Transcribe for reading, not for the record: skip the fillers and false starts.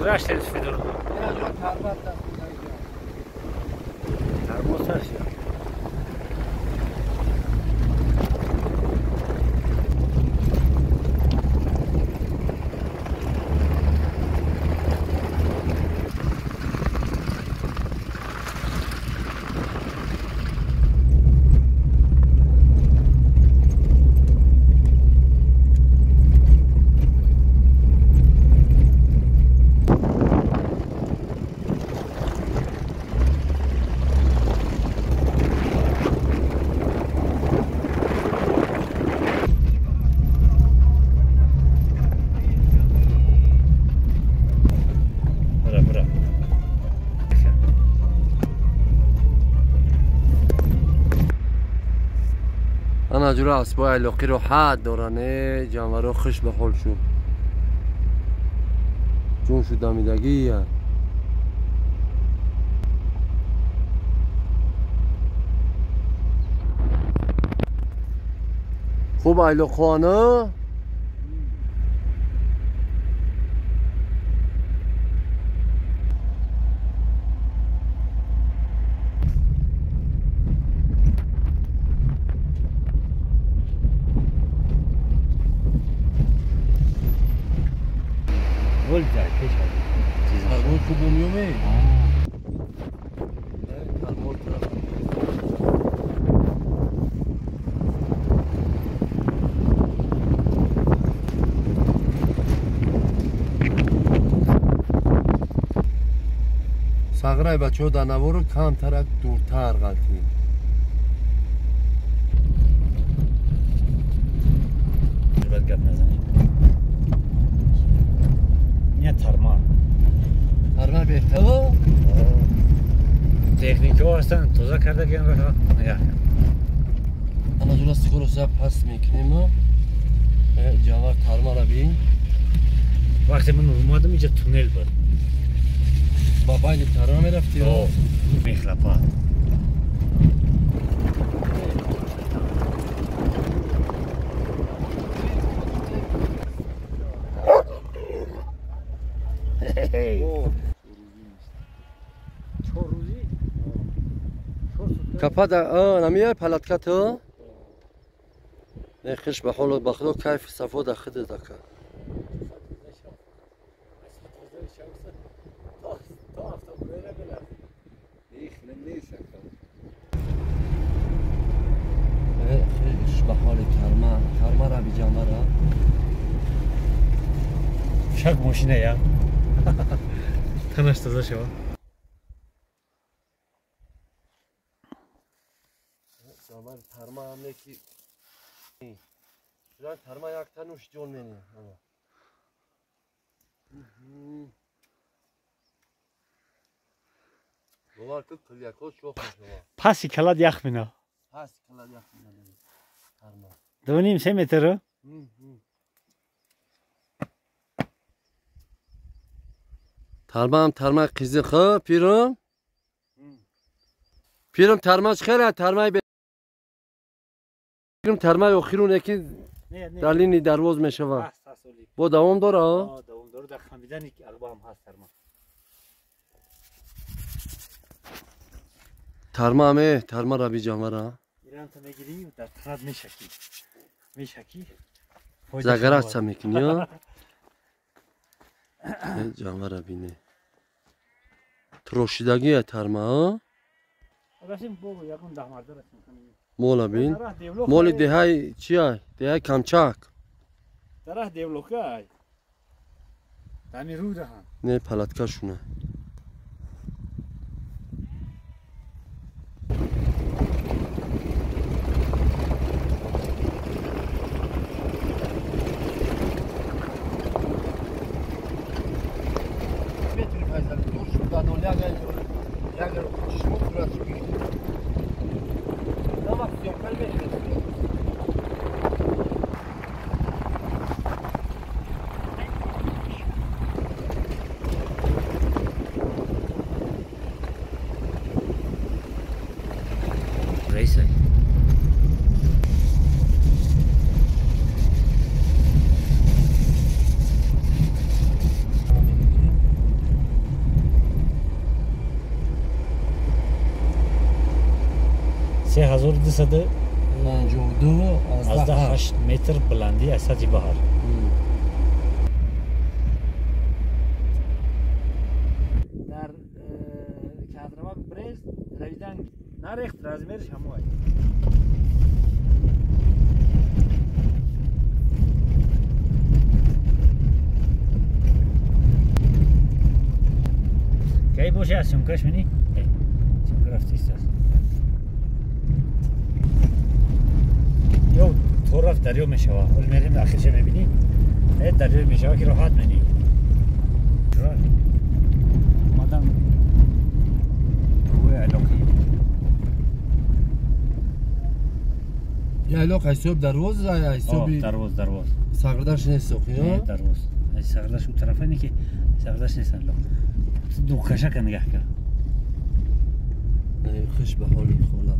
Гузаштем сфидор. Тармоз ҳаст. Ана ҷура асбои алоқиро ҳад доране, ҷанваро хуш ба ҳол шуд. Ҷун шуд дамидагия. Хуб айлоқхона? Сағрай бачаҳо дар наворо камтарак дуртар ғалтид. Бад гап назанед. Не тарма. Тарма беҳтар? Техникаҳо ҳастанд, тоза кардагиам раҳа. Нигоҳ кун. Ана ҷура скорость паст мекунем. Ҷанвар тармара бин. Вақте ман омадам инҷа туннел буд. Ба байни тарма мерафти? Мехлапад. Капада, намияй палатка ту? Не хиш ба ҳоло ба худо кайфи сафо да худат ака. Хиш ба ҳоли тарма, тармара биҷанвара. Шак мошина я. Танаш таза шава. Ҷанвар тарма ҳам неки. Ҷан тарма як тануш ҷон мени. Бовар кун қилякҳо шох мешавад. Паси калад ях мина. Паси калад ях мина. Тарма. 2.5-3 метр. Тармаам тарма қизиқ, пирим? Пирим тармаш хеле тармаи пирим тармаи охирун яки дар линии дарвоз мешавад. Бо давом дора? Давом дора, дар хамидани ағба ҳам ҳаст тарма. Тарма аме, тарма ра биҷанвара. Иран та мегирӣ, дар танат мешакӣ. Мешакӣ. Загарача мекунӣ, а? Ҷанвара бине. Трошидагия тарма, а? Мола бин. Моли деҳаи чия? Деҳаи Камчак. Дарах девлока ай. Дами рӯдаҳам. Не палатка шуна. 1252.8 метр баландӣ аз сатҳи баҳр. Дар кадрама брез равидан нарехт, размериш ҳамоай. Кай боше аз сумкаш мени? Сумка рафтист аст. Ё то рафт дарё мешава. Ҳол мерем ахирша мебинӣ? Дарё мешава ки роҳат менӣ. Омадан рӯи алоқӣ. Я алоқ ҳисоб дарвоз, ҳисоби дарвоз, дарвоз. Сағрдаш нест соқи, Не, дарвоз. Сағрдаш у тарафа не ки сағрдаш нест алоқ. Дукашака нигаҳ кар. Хуш ба ҳоли хола.